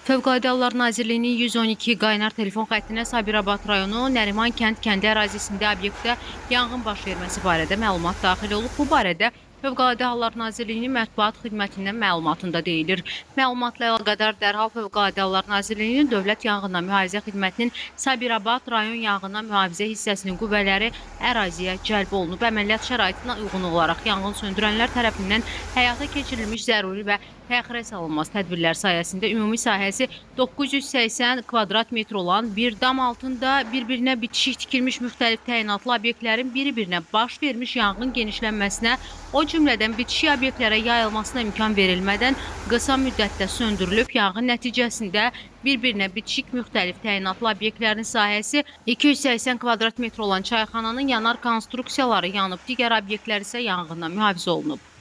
Fövqəladə Hallar Nazirliyinin 112 qaynar telefon xəttinə Sabirabad rayonu Nəriman kənd kəndi ərazisində obyektdə yanğın baş verməsi barədə məlumat daxil olub. Bu barədə Fövqəladə Hallar Nazirliyinin mətbuat xidmətindən məlumatında deyilir. Məlumatla əlaqədar dərhal Fövqəladə Hallar Nazirliyinin Dövlət Yanğından Mühafizə Xidmətinin Sabirabad rayon yanğından mühafizə hissəsinin qüvvələri əraziyə cəlb olunub. Əməliyyat şəraitinə uyğun olaraq yanğın söndürənlər tərəfindən həyata keçirilmiş zəruri və təxirə salınmaz tədbirlər sayəsində ümumi sahəsi 980 kvadrat metr olan bir dam altında bir-birinə bitişik tikilmiş müxtəlif təyinatlı obyektlərin biri-birinə baş vermiş yanğın genişlənməsinə, o cümlədən bitişik obyektlərə yayılmasına imkan verilmədən qısa müddətdə söndürülüb. Yanğın nəticəsində bir-birinə bitişik müxtəlif təyinatlı obyektlərin sahəsi 280 kvadrat metr olan çayxananın yanar konstruksiyaları yanıb, digər obyektlər isə yanğından mühafizə olunub.